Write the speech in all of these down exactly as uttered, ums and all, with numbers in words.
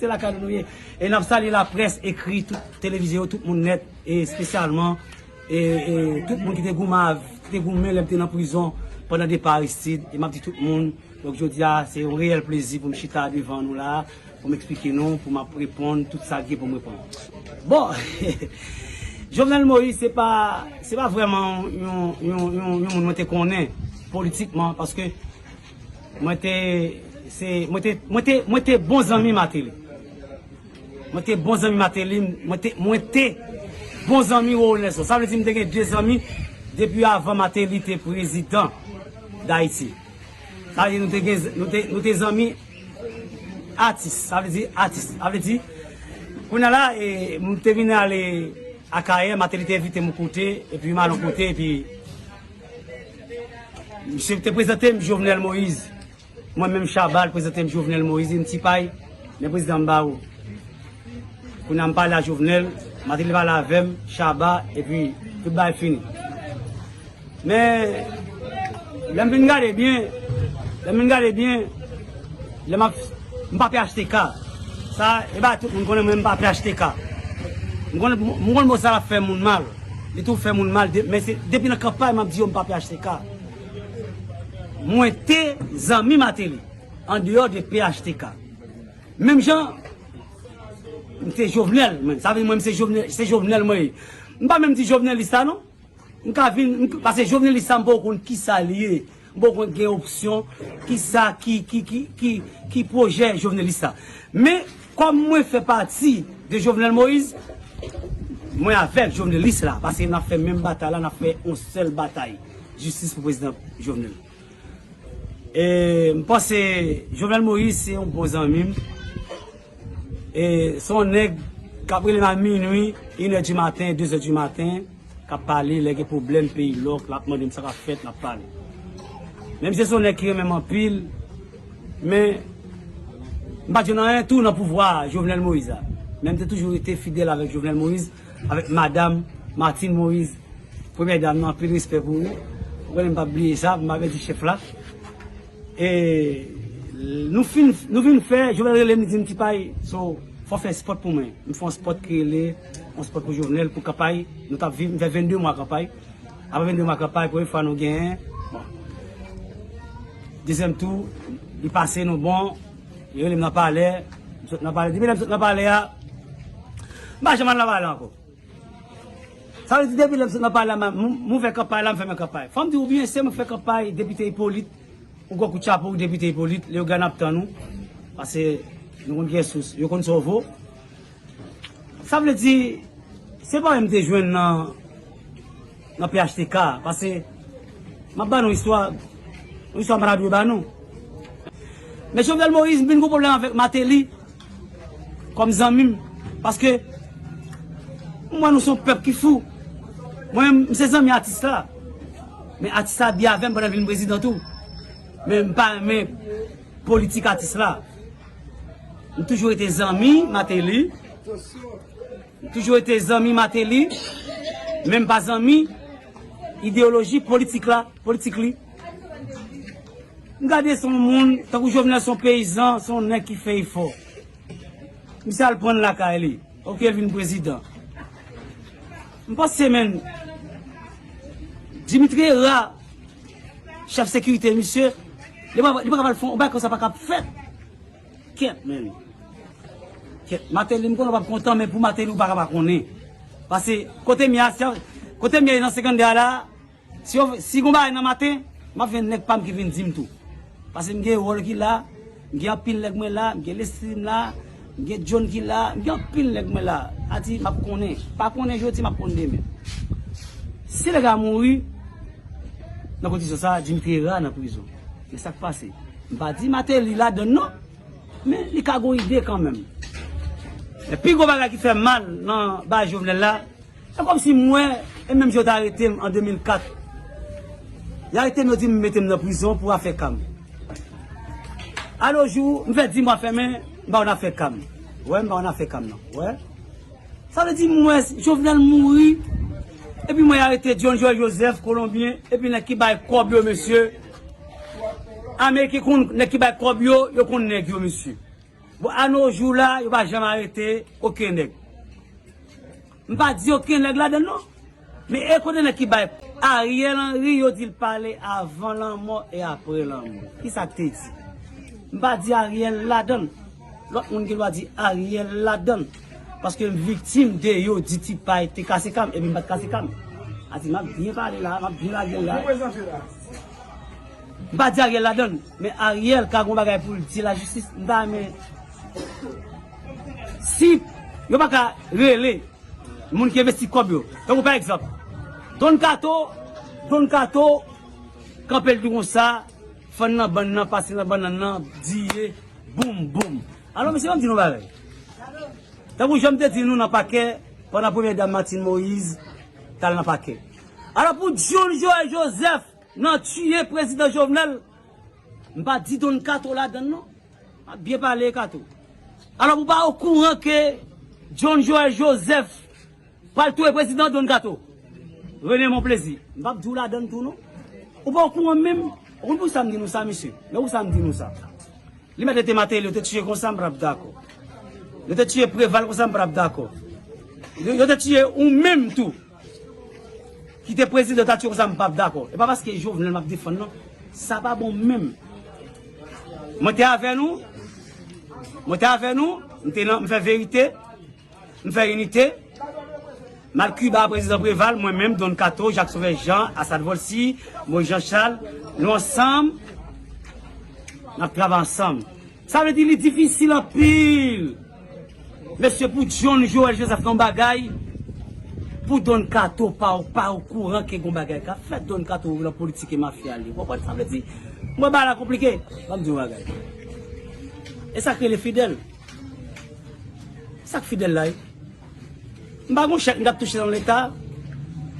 Se lakay nou nou ye. E n ap salye laprès ekri, tout televizyon yo, tout moun nèt, e espesyalman e, e tout moun ki te goumen, ki te goumen lè m te nan prizon pandan depa Aristide. E m ap di tout moun, donk jodi a, se yon reyèl plezi pou m chita devan nou la, pou m eksplike nou, pou m ap reponn tout sa k gen pou m reponn. Bon, Jovenel Moïse, se pa, se pa vrèman yon, yon, yon, yon moun mwen te konnen politikman, paske mwen te, se, mwen te, mwen te, mwen te bon zanmi Martelly. Mwen te bon zanmi Martelly, mwen te, mwen te bon zanmi Roro Nelson. Sa vle di m te gen de zanmi depi avan Martelly te prezidan Dayiti. Sa vle di nou te gen, nou te, nou te zanmi atis. Sa vle di atis. Sa vle di, kounye a la, e, m te vin ale Akayè, Martelly te envite m yon kote, epi m al yon kote, epi misye te prezante m Jovenel Moïse. Mwen menm Shabba, l prezante m Jovenel Moïse, li di m, "Ti Pay, men prezidan m ba ou." Kounye a m pale a Jovenel, Martelly pale avè m, Shabba, epi tout bagay fini. Men, lè m vin gade byen, lè m vin gade byen, lè m ap, m pa P H T K. Sa, e pa tout moun konnen mwen m pa P H T K. M konnen, m konn mo sa l ap fè moun mal. Li tou fè moun mal, de- men se depi nan kanpay m ap di yo m pa P H T K. Mwen te zanmi Martelly, andeyò de P H T K. Menm jan, m se Jovenel, mwen. Sa vle di mwen, m se Jovenel, se Jovenel mwen ye. M pa menm di Jovenelis la, non. M ka vin, m, paske Jovenelis la, m poko konn kisa li ye. M poko konn gen opsyon, kisa, ki, ki, ki, ki, ki pwojè Jovenelis la. Men, kòm mwen fè pati de Jovenel Moïse, mwen avèk Jovenelis la, paske n ap fè menm batay la, n ap fè yon sèl batay. Jistis pou prezidan Jovenel. E, m panse Jovenel Moïse se yon bon zanmi m. E, se yon nèg k ap rele m a minwi, inè di maten, dezè di maten, k ap pale, lè gen pwoblèm peyi lòk, l ap mande m sa k ap fèt, n ap pale. Menm si se yon nèg ki renmen m anpil, men m pa t jwenn anyen tou nan pouvwa Jovenel Moïse la. Men m te toujou rete fidèl avèk Jovenel Moïse, avèk madanm Martine Moïse, premyè dam nan, anpil respè pou ou. Ou konnen m p ap bliye sa, m avèti chèf la. E nou fin, nou vin fè, Jovenel rele m, li di m, "Ti Pay, so, fò w fè spòt pou mwen." M fè yon spòt ki rele, yon spòt pou Jovenel, pou kanpay. Nou t ap viv, m fè vennde mwa kanpay. Apre vennde mwa kanpay, premye fwa nou genyen. Bon. Dezyèm tou, li pase nou bon. Li rele m nan palè. M sot nan palè. Depi lè m sot nan palè a, m pa janm al nan palè ankò. Sa vle di depi lè m sot nan palè a, m, m, m ouvè kanpay la, m fèmen kanpay. Fò m di w byen, se mwen k fè kanpay depite Ipolit. Yon gwo kout chapo pou depite Ipolit, Leogane ap tann ou. Paske nou konn ki sous, yo konn sa w vo. Sa vle di, se pa mwen m te jwenn nan, nan P H T K, paske m ap ba nou istwa, yon istwa m pa ta dwe ba nou. Men Jovenel Moïse, m vin gen pwoblèm avèk Martelly kòm zanmi m, paske m wè nou se yon pèp ki fou. Mwen, m se zanmi atis la, men atis la byen avè m pandan l vin prezidan tou. Men m pa renmen politik atis la. M toujou rete zanmi Martelly. M toujou rete zanmi Martelly. Men m pa zanmi ideyoloji politik la, politik li. M gade se yon moun, tankou Jovenel se yon peyizan, se yon nèg ki fè efò. Misye al pran l lakay li. Ok, l vin prezidan. M panse, men, Dimitri Herard, chèf sekirite misye, li pa, li pa kapab fè yon bagay konsa pa kab fèt. Kèt, men. Kèt, Martelly, m konnen w p ap kontan, men pou Martelly, ou pa ka pa konnen. Paske kote m ye a, si, kote m ye nan senkanndè a la, si yo, si gon bagay nan maten, m ap jwenn nèg pa m ki vin di m tou. Paske m gen Erol ki la, m gen anpil nèg mwen la, m gen Leslie m la, m gen John ki la, m gen anpil nèg mwen la. Ati, m ap konnen. Pa konnen jodi, m ap konn demen. Si nèg la mouri, nan kondisyon sa, Dimitri Herard nan prizon. Men sa k pase? M pa di Martelly ladann non, men li ka gon ide kanmenm. Men pi gwo bagay ki fè m mal nan bagay Jovenel la, se kòmsi m wè, e menm jan yo te arete m an de mil kat. Y arete m, yo di m mete m nan prizon pou afè kam. A lo jou, m fè di mwa fèmen, m pa konn afè kam. Wè, m pa konn afè kam nan. Wè. Sa vle di m wè Jovenel mouri, epi m wè y arete John Joël Joseph, Kolonbyen, epi nèg ki bay kòb yo, mesye. Ameriken konn nèg ki bay kòb yo, yo konn nèg yo, mesye. Bon, a no jou la, yo pa janm arete okenn nèg. M pa di okenn nèg ladan l non. Men e kote nèg ki bay Ariel Henry, yo di l pale avan lanmò e apre lanmò. Kisa k te di? M pa di Ariel ladan l. Lòt moun gen dwa di Ariel ladan l. Paske m viktim de yo di Ti Pay te kase kam, epi m pa t kase kam. A di m ap byen pale la, m ap byen lage l la. M pa di Ariel ladan l, men Ariel ka gon bagay pou l di lajistis, m ta renmen si yo pa ka rele moun ki envesti kòb yo. Tankou pa egzanp, Don Kato, Don Kato kanpe l di konsa, fann nan bann nan, pase nan bann nan, diye, boum, boum. Alò, mesye, ban m di nou bagay. Tankou jan m te di nou nan pakè, pandan premyè dam Martine Moïse t al nan pakè. Alò, pou John Joël Joseph, nan tiye prezidan Jovenel, m pa di Don Kato ladan l non. M ap byen pale Kato. Alò, ou pa okouran ke John Joël Joseph pral touye prezidan Don Kato? René Monplaisir, m p ap di w ladan l tou non. Ou pa okouran menm? Ou konn pou sa m di nou sa, mesye? Men pou sa m di nou sa. Li mèt rete Martelly, yo te tiye konsa, m p ap dakò. Yo te tiye Preval konsa, m p ap dakò. Yo, yo te tiye ou menm tou. Ki te prezidan ta tiye konsa, m p ap dakò. E pa paske Jovenel m ap defann non. Sa pa bon menm. Mwen te avè nou. Mwen te avè nou. M te nan, m fè verite. M fè inite. M al Kiba a prezidan Preval, mwen menm, Don Kato, Jacques Sauvage Jean, Assad Volcy, Moïse Jean Charles, nou ansanm, n ap travay ansanm. Sa vle di li difisil anpil. Mesye, pou John Joël Joseph nan bagay, pou Don Kato pa, pa okouran ke gon bagay k ap fèt, Don Kato nan politik e mafya li. Ou konprann sa vle di? Mwen bagay la konplike. Ban m di yon bagay. E sa k rele fidèl. Sa k fidèl la, wi. M pa gon chèk m t ap touche nan Leta.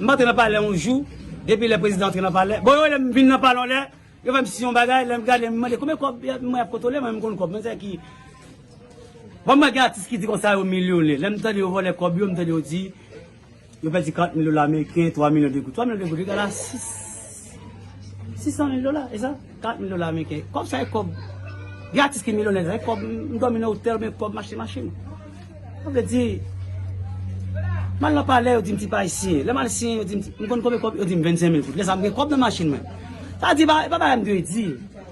M antre nan palè yon jou, depi lè prezidan antre nan palè. Bon, yo rele m vin nan palè yon lè, yo fè m siyen yon bagay, lè m gade, m mande konbyen kòb mwen ap kontwole, mwen menm konn kòb mwen, se ki. Bon, mwen gen atis ki di konsa yo milyonè. Lè m tande yo vòlè kòb yo, m tande yo di, yo pèdi kat mil dola ameriken, twa milyon de goud. Twa milyon de goud egal a sis, sis san mil dola, e sa? Kat mil dola ameriken. Kòb sa e kòb. Gen atis ki milyonè, sa e kòb, m dòmi nan otèl, men kòb m achte machin. Sa vle di, m al nan palè, yo di m ti pa siyen. Lè m al siyen, yo di m ti, m konn konbyen kòb, yo di m vennsenk mil goud. Lè sa m gen kòb nan machin mwen. Sa di, pa, e pa bagay m dwe di.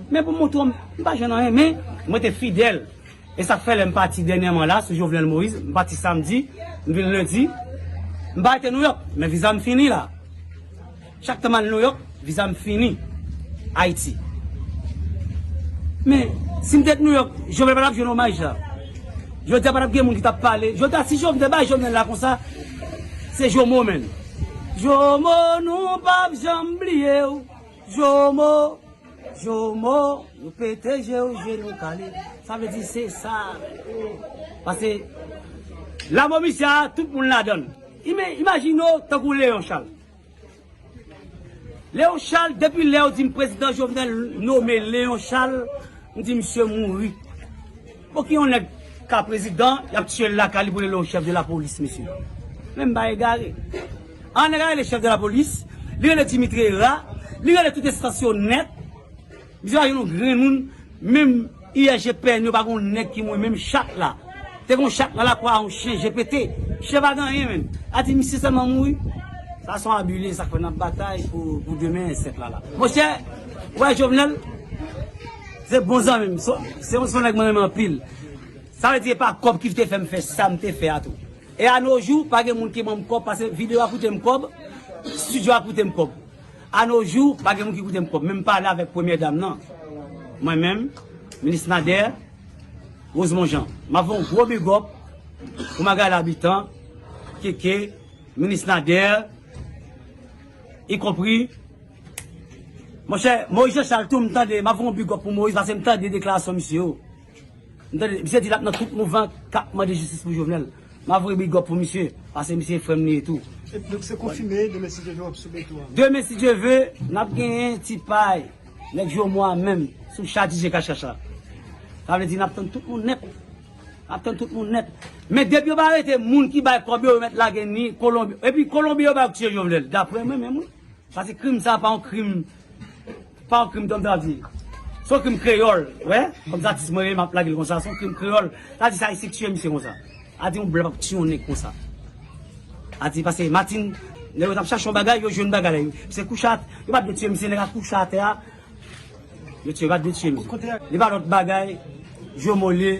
Men pou m montre w, m pa jwenn anyen, men mwen te fidèl. E sa k fè lè m pati dènyèman la sou Jovenel Moïse, m pati samdi, m vin lendi, m pa rete Nouyòk, men viza m fini la. Chak tan m al Nouyòk, viza m fini Ayiti. Men, si m te t Nouyòk, Jovenel pa t ap jwenn omaj la. Jodi a pa t ap gen moun ki t ap pale. Jodi a, si Jovenel bay Jovenel la konsa, se Jomo menm. Jomo, nou p ap janm bliye w. Jomo. Jomo, nou pete je w, je nou kale. Sa vle di se sa. Paske lanmò misye a, tout moun ladan l. Ima-, imajine w tankou Léon Charles. Léon Charles, depi lè yo di m prezidan Jovenel nome Léon Charles, m di misye mouri. Bon, ki yon nèg ka prezidan, y ap tiye l lakay li pou l rele yon chèf de lapolis, mesye. Men m pa egare. An nèg a rele chèf de lapolis, li rele Dimitri Hérard, li rele tout enstans yo nèt. Misye pa jwenn yon grenn moun, menm I R G P N yo pa gen yon nèg ki mouri, menm chat la. Te gen yon chat nan lakwa a, yon chen G P T. Chen pa gen anyen, menm. A di misye sèlman mouri. Sa se yon abi li ye, sa k fè n ap batay pou, pou demen, ensèt la la. Monchè, ou wè Jovenel, se bon zanmi m. Se, se, se yon nèg mwen renmen anpil. Sa vle di, e pa kòb ki te fè m fè sa m te fè a tou. E a no jou, pa gen moun ki ban m kòb, paske videyo a koute m kòb, estidyo a koute m kòb. A no jou, pa gen moun ki koute m kòb. Men m pale avèk premyè dam nan. Mwen menm, minis Nader, Rosemond Jean. M ap fè yon gwo big up pou Magalie Habitant, Keke, minis Nader, ikonpri, monchè, Moïse Jean Charles tou, m tande, m ap fè yon big up pou Moïse, paske m tande deklarasyon misye yo. M tande, misye di l ap nan tout mouvman k ap mande jistis pou Jovenel. M ap voye big up pou misye, paske misye frè m li ye tou. E donk se konfime, demen si Dye vle w ap sou beto a. Demen si Dye vle, n ap genyen Ti Pay, nèg Jomo a menm, sou cha D J Kachkach la. Sa vle di n ap tann tout moun nèt. N ap tann tout moun nèt. Men depi yo pa arete moun ki bay kòb yo, yo mèt lage ni Kolonbi. Epi Kolonbi yo bay tiye Jovenel. Daprè mwen menm wi. Paske krim sa pa yon krim, pa yon krim tanm ta di. Se yon krim kreyòl, wè. Kòm sa atis mwen ye, m ap lage l konsa. Se yon krim kreyòl. Sa di sa, Ayisyen k tiye misye konsa. A di yon blan p ap tiye yon nèg konsa. A di, pase Matin, lè yo t ap chache yon bagay, yo jwenn bagay la. Se kouche atè, yo pa t dwe tiye misye, nèg la kouche atè a. Yo tiye, yo pa t dwe tiye misye. Li pa lòt bagay, Jomo li ye.